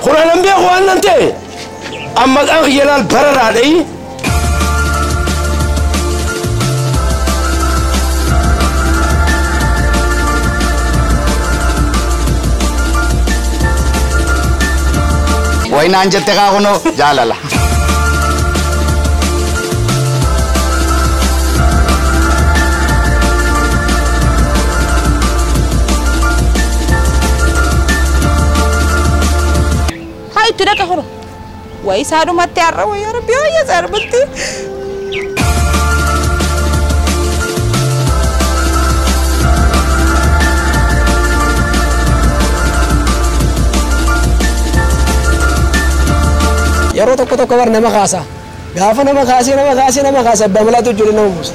Kun beeku waan nan ta'e amma maqaan kiyya laal bararaadha. Waynaan jette kaa kunoo jaalala. Haa itti dhaqa horo. Wayi saadhumatti har'a wayyaa rabbi wayya saadhumatti. Yeroo tokko tokko bar nama kaasa. Gaafa nama kaasee nama kaasee nama kaasa abbaa malaatu ijoollee nama buusa.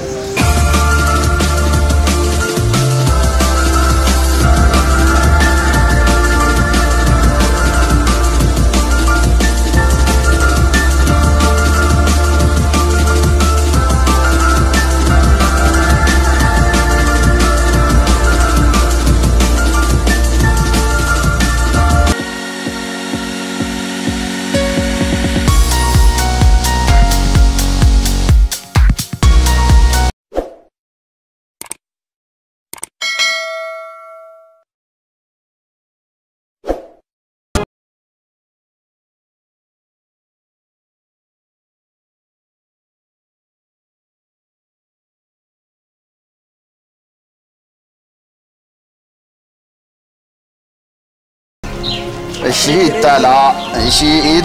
Ishii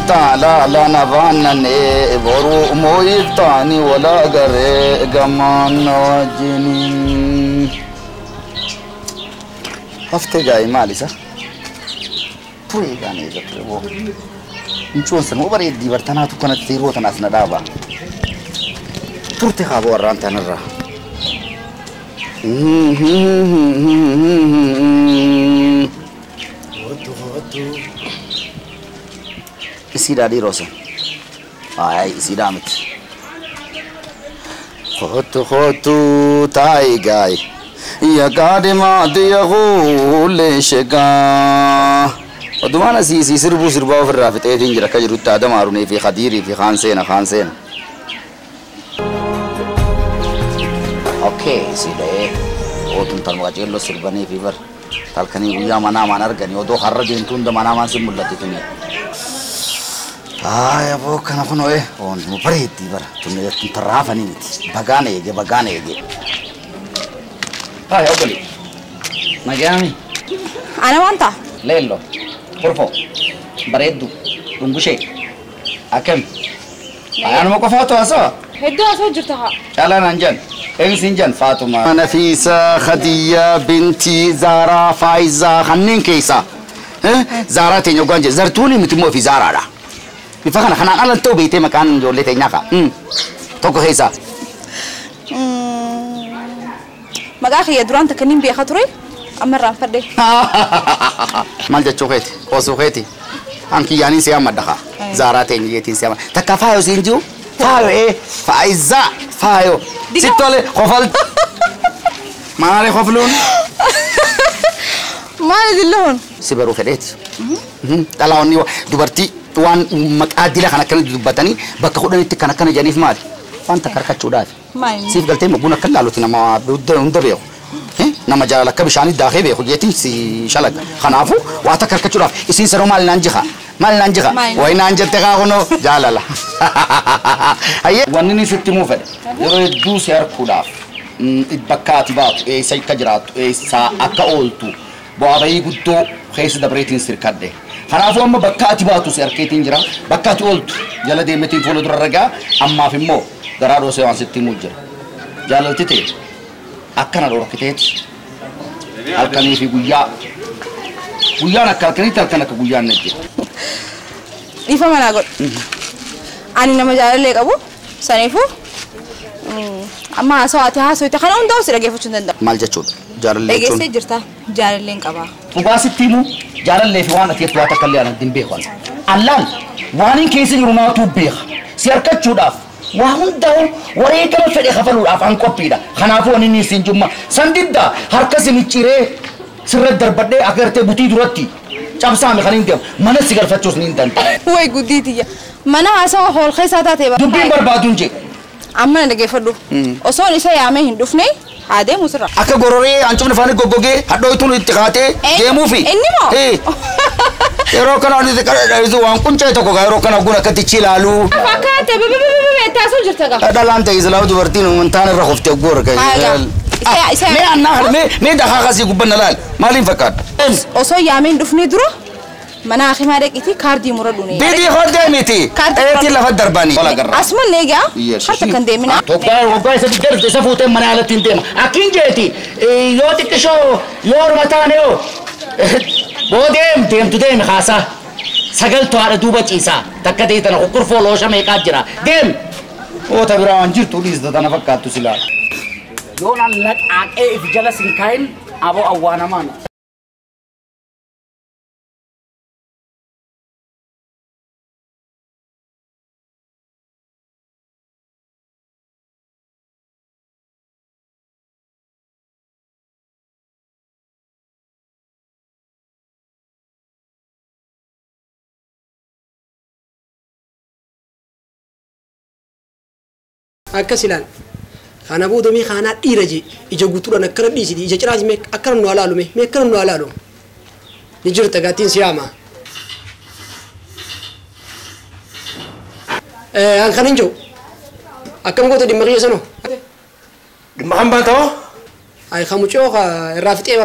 lana baanane boruu mooyiftaani wala agarree gamaan na wajjiniin. Haftee gaa'ee maal isa? Ture eegaan eega ture boo. Incoon san moo bareeddii bartanaatu kanatti yeroo tanaas na dhaaba. Turte haa boo warraan tanarraa. Isiidhaa dhiiroo san. Ay isiidhaa miti. Kootu kootu taayi gaayi. Yakaadima diya kuulee sheekaa. Odumaan asii isii sirbuu sirbaa ofirraa fixeetiin jira akka jirutti Adama Harunee fi Khadiirii fi kaan seena kaan seena. Okay isiidhee ootun talma qaceelloo sirbanii fi bar halkanii guyyaa manaa maan arganii odoo har'a deemtu hunda manaa maan sin mul'atti tuni. Ay aboo kana kunoo oon bareeddii bara tun tarraafanii miti bagaan eege bagaan eege. Ay obboli nagaami. Ana waan ta'a. Leello kurfoo bareeddu dhungushee akkam. Anuma qofaatu haasawa. Hedduu haasawaa jirta haa. Caalaa naan jan. Eegisiin jan Faatuma. Nafiisa, Khadiyya, Bintii, Zaaraa, Faayizaa kanneen keessaa. Zaaraa teenya ogaan jedhe zartuuni miti immoo fi Zaaraadha. Bifa kana kanaan alan ta'u beektee maqaan ijoollee teenyaa kaa. Tokko keessaa. Maqaa kiyya duraan takka niin beekaa ture amma irraan fadhe. Maal jechuu keeti? Qoosuu keeti? An kiyyaaniin si hammadha kaa. Zaaraa teenya jeetiin si hammadha. Takka faayo siin jiru? Faayo Faayizaa faayo. Sittole kofal. Maali kofluun? Maali dilloon? Si baruu fedheeti. Dhalaonni dubartii waan maqaa dila kan akkana dubbatanii bakka kudhanitti kan akkana jedhaniif maali? Waan takka harkachuudhaaf. Siif galtee buna akka laalutti nama hunda beeku. Nama jaalala akka bishaanii daakee beeku jeetiin si shalaga. Kanaafuu waa takka harkachuudhaaf isiin sanoo maali naan jiha? Maali naan jiha? Wayi naan jette kaa kunoo jaalala. Hayyee. Wanni inni sitti himuu fedhe yeroo hedduu si harkuudhaaf bakka ati baatu eessa akka jiraattu eessa akka ooltu bu'aa bayii guddoo keessa dabreetiin sirkadhe. Kanaafuu amma bakka ati baatu si harkeetiin jira bakka ati ooltu jala deemeetiin fuula dura ragaa ammaaf immoo garaa dhoosee waan sitti himuu jira. Jaalalti ta'e akkana dhorkiteeti halkanii fi guyyaa guyyaan akka halkaniitti halkan akka guyyaan na jira. Dhiifama naa godhu. Ani nama jaalallee qabu saniifuu amma haasawaa ati haasawite kana hundaa'u si dhaggeeffachuu hin danda'u. Maal jechuudha? Jaalallee jechuun. Dhageessee jirta jaalalleen qaba. Dhugaa sitti himu jaalallee fi waan ati jettu waa takka illee ani hin beeku. Allaan waan hin keessa jiru naatu beeka. Si harkachuudhaaf waa hundaa'u wareegama fedhe kafaluudhaaf an qophiidha. Kanaafuu ani inni siin jumma. San diddaa harka si micciiree sirra darbadhee agartee butii duratti Cabsaame kan hin deemu. Mana si galfachuus ni hin danda'u. Way guddiitiyya. Mana haasawa hool keessaa taatee bara. Dubbiin barbaadu hin jee. Amma na dhaggeeffadhu. Osoon isa yaamee hin dhufne haa deemu sirra. Akka gororee hancufni afaanii goggogee hadhooytuun itti kaatee deemuufi. Inni moo? Yeroo kana waan quncee tokko gaa yeroo kana guna akkatti ilaalu. Fakkaate taasuu jirta gaa. Dhalaan ta'e islaamu dubartiin wantaan irra koftee goora. Mee annaa mee dakaa kasii gubbanna laal maaliin fakkaata? Osoo yaamee hin dhufne dura mana hakimaa dhaqiitii kaardii muradhu ne. Bidii hodhee miti. Eetii lafa darbanii. Asuma neegaa harta kan deemina. Waggaa isa digdami isa fuutee mana alatti hin deema. Akkin jeeti yoo xiqqishoo yoo orma taane yoo boo deemtu deemi haasaa. Sagaltu haadha duuba ciisaa takka ta'e tana kukkurfoo loosha meeqaa jira deemi. Oota biraa waan jirtu dhiista tana fakkaattu silaa. Yoo naan laqaaqee if jala sin kaayin aboo awwaanamaan. Akkas ilaal. Kana booda mee kanaa dhiira jee ija guutuudhaan akkana dhiisiti ija ciraati mee akkana nu alaalu mee akkana nu alaalu. Ni jirta gatiin siyaama. An kan hin jiru. Akkam goota dhimma kiyya sanoo? Dhimma kan baatawoo? Ay kan mucoo irraa fixee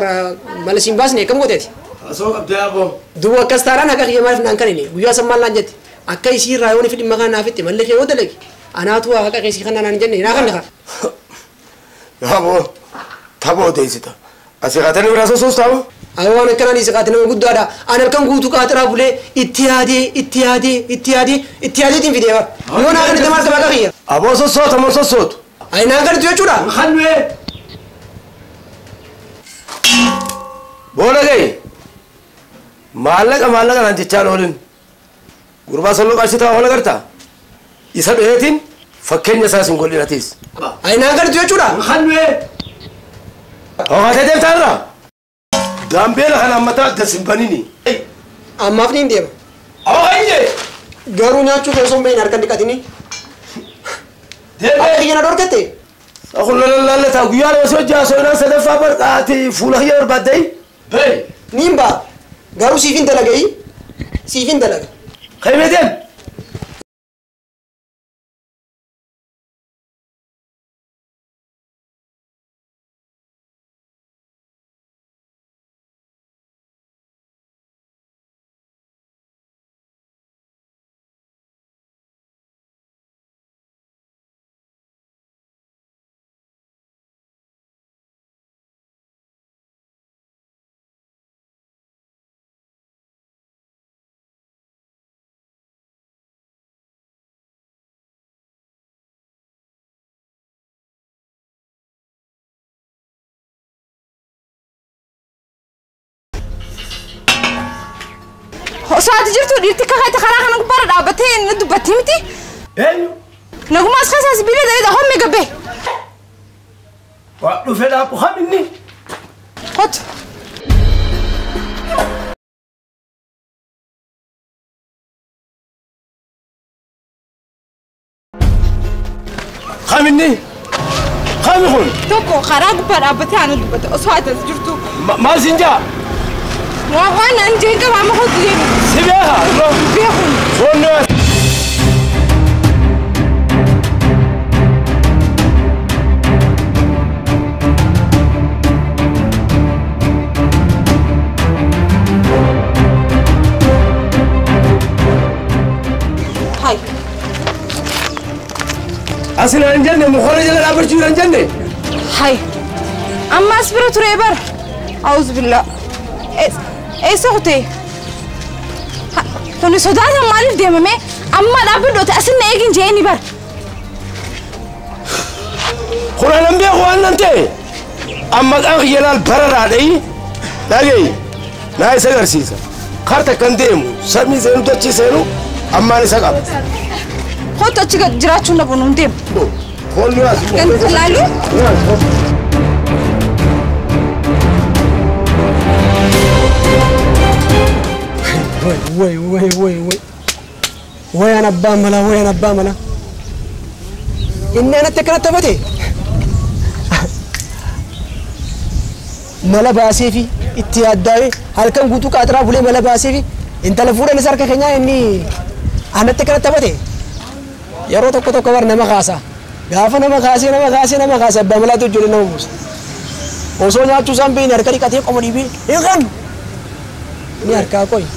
mala siin baasne akkam gooteeti? Asoo qabdee aboo. Duuba akkas taanaan akka kiyya maaliif naan kan inni guyyaa san maal naan jette akka isii irraa yoon ifi dhimma kana naaf itti malli kee yoo dalage anaatu haqa keessi kana naan jenne naa kan kaa. Yaaboo tapha odeessita. Asii qaatanii biraa sosoos taa'u? Ay waan akkanaan isa qaate nama guddaadha. An halkan guutuu qaaxiraa bulee itti yaadee itti yaadee itti yaadee itti yaadeetiin fidee bara. Yoo naa kanatti maal qaba kiyya? Aboo sossoota moo sossootu? Ay naa kanatti jechuudha. Kan nuye. Booda gahi. Maallaqa maallaqa naan jechaan oolin. Gurbaa salloo qarshii ta'a oola gartaa? Isa dheetiin fakkeenya isaas hin godhin atiis. Ay naa kanatti jechuudha. Kan nuye. Hooqatee deemtaa irraa? Gaambeela kana ammataa adda sin banini. Ammaaf ni deema. Awwa Garuu nyaachuu osoo hin bahin harka dhiqatini. Deemee. Akka kiyya na dhorkatte. Kun lallaallataa guyyaa lama osoo jaasoo sadaffaa barqaati fuula kiyya barbaaddee. Bee. Niin ba'a. Garuu siif hin dalagayi. Siif hin dalaga. Kaymee deem. Osoo ati jirtu dhiirti kakate karaa kana gubbaarra dhaabbattee na dubbattee miti. Eenyu? Naguma as keessaa sibiila daleedha homme gabbee. Waa dhufee dhaabbu ham inni. Kottu. Ham inni. Hami kun. Tokko karaa gubbaa dhaabbattee ana dubbatte osoo ati as jirtu. Maal siin jaa? Waan an jeen qaba amma kottu deemu. Si beeka? Beekun. Foon Hai. Asin hin jenne mukoora jala dhaabbachuu hin jenne. Hai. Amma as bira ture bar. Auzu billah. Eessa kutee? Kuni sodaatan maaliif deemame? Amma dhaabbadhoote asin na eegin jeeni bar. Kun anan beeku waan nan ta'e. Amma maqaan kiyya laal bararaadha dhaga'i naa isa agarsiisa. Karta kan deemu samii seenu dachii seenu ammaan isa qaba. Kottu achi jiraachuun dhabu nuun deemu. Foon as. Kan laalu? Way way way way way. Way ana abbaa malaa way ana abbaa malaa. Inni anatti akkana taphate. Mala baasee fi itti yaaddaa'e halkan guutuu qaaxiraa bulee mala baasee fi intala fuudhan isa harka keenyaa inni anatti akkana taphate. Yeroo tokko tokko bar nama kaasa. Gaafa nama kaasee nama kaasee nama kaase abbaa malaatu ijoollee nama buusa. Osoo nyaachuu isaan beekne harka dhiqatee qoma dhiibee hin qabnu. Ni harkaa qoyi.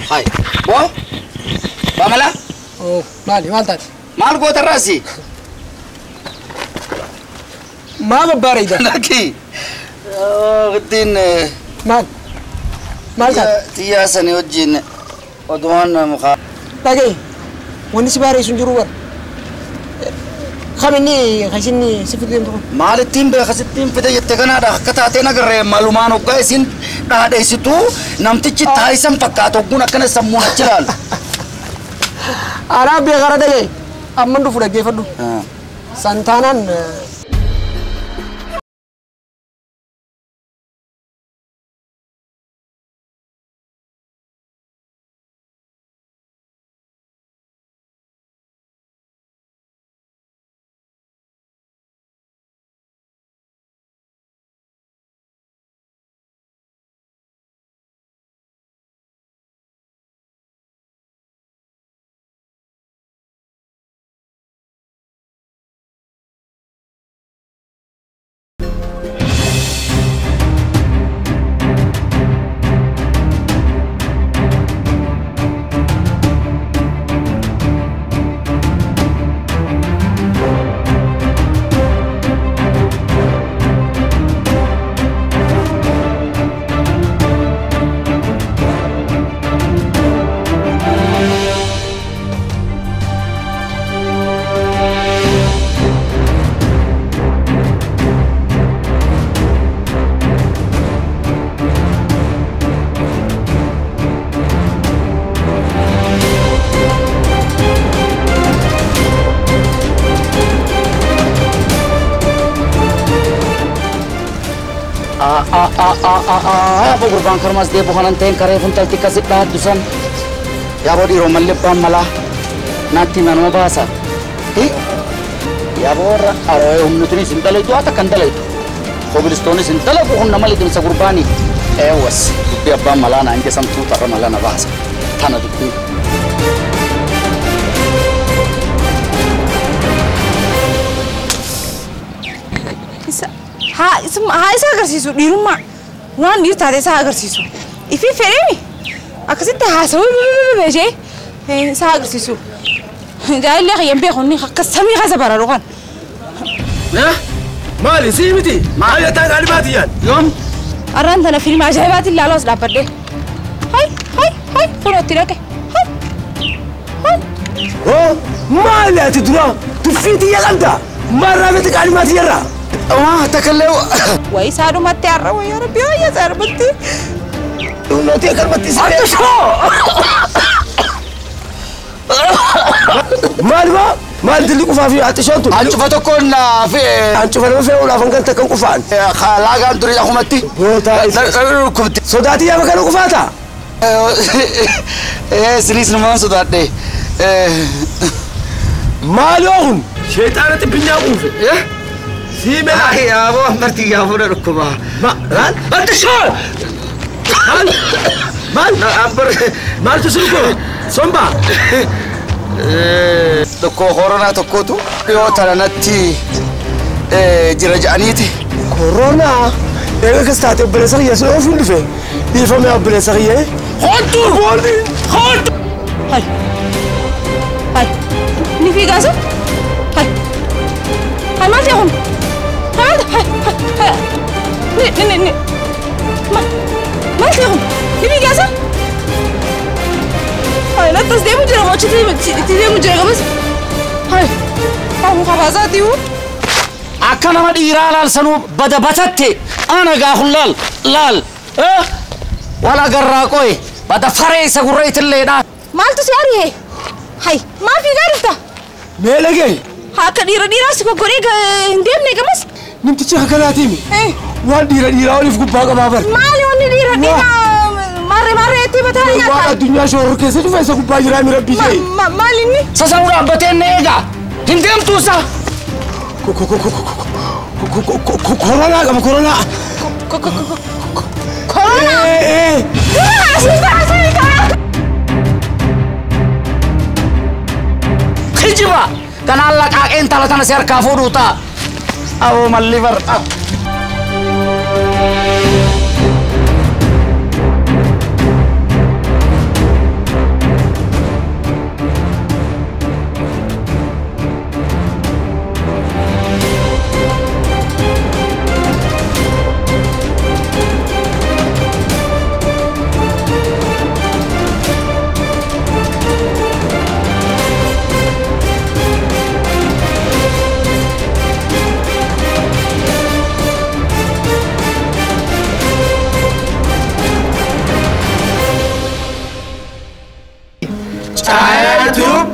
Hai. Boo? Bamala? Oh, maali maal taate? Maal goota irraasi? Maa babbareeda? Lakki. Ittiin Maal? Maal taate? Xiyyaa sanii wajjin odumaan mukaa. Dhaga'i. Wanni si baareessu hin jiru bara. Kam inni kan isin si fiduu deemtu kun? Maal ittiin beeka sittiin fide jette kanaadha akka taateen agarree malumaan hoggaa isin dhaadheessitu namtichi taayisan fakkaata hogguun akkana sammuun achi ilaalu. Anaa beekara dhaga'i. Amman dhufu dhaggeeffadhu. Santaanaan Yaaboo gurbaan karmaas deebu kanan ta'een karee funtalti kasi dhaaddu san. Yaaboo dhiiroo malli abbaan malaa naatti manuma baasa. Yaaboo warra arooyee humnitunis hin dalaytu haa takka hin dalaytu. Kobilistoonis hin dalagu humna malee dimsa gurbaanii. Eewwas dubbii abbaan malaa naan jesamtuu tarra malaa na baasa. Tana dubbii. Haa isa agarsiisu dhiirummaa waan dhiir taate isa agarsiisu. Ifii fedheemi akkasitti haasawuu beeshee isa agarsiisu. Jaalallee kiyyan beeku inni akka samii keessa bararu kan. Maali sii miti? Maal jettaan qaalibaati yaan? Yoom? Arraan tana fiilma ajaa'ibaatiin ilaalaa as dhaabbadhe. Hai hai hai kunoo itti dhaqe. Hai hai. Hoo maali ati dura tuffii xiyya qabda? Maal raafete qaalibaati yarraa? Wah, takallee. Wayi saadhumatti har'a wayyaa rabbi wayyaa saadhumatti. Humnooti akkanumatti si. Maal maa? Maal dilli qufaa fi haxishaan tun? Hancufa tokkoon fi. Hancufa nama fe'uudhaaf hangan takkan qufaan. Laagaan durii akumatti. Dhukkubte. Sodaatii yaa bakka qufaata? Sinis numaan sodaadhe. Maal yoo kun? Sheexaana xibbinyaa quufe. Siime. Yaaboo ammarti yaaboo na dhukkuba. Maal? Haxishaan! Maal? Maal? Maaltu si dhukkuba? Somba? Tokko koronaa tokkotu dhiyoo tana natti jira jedhaniiti. Koronaa? Eega akkas taate obboleessa kiyya sun ofuun dhufe. Dhiifame obboleessa kiyya. Hoottu! Hoottu! Hai. Hai. Ni fiigaasa? Hai. Hai maal ta'e kun? Hai maal ta'e? Hai hai. Ni ni ni. Maal ta'e kun? Ni fiigaasa? Hai nattas deemu jira moo achitti itti deemu jira gamas? Hai. Haa kabaasaati hoo? Akka nama dhiiraa laalsanuu bada batatte ana gaafun laal laal wal agarraa qoye bada faree isa gurra itilleedha. Maaltu si ari'e? Hai maal fiigaa dhufta? Mee dhaga'i. Haa akka dhiira dhiiraa si goggodhee hin deemne gamas? Namtichi akkanaatiimi. Waan dhiira dhiiraa oliif gubbaa qabaa bar. Maali wanni dhiira dhiira marre marre itti mataa Waan nyaata? Addunyaa shooror keessa dhufe isa gubbaa jiraa mi rabbii jee. Maali inni? Sasanuu dhaabbatee na eegaa. Hin deemtuu isa. Koronaa qaba koronaa. Koronaa? Asii asii kana. Kijiba! Kanaan laqaaqeen intala tana si harkaa fuudhuu ta'a. Awoo malli bar.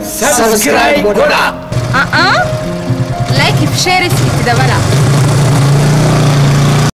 Subscribe godhaa. Like fi share itti dabala.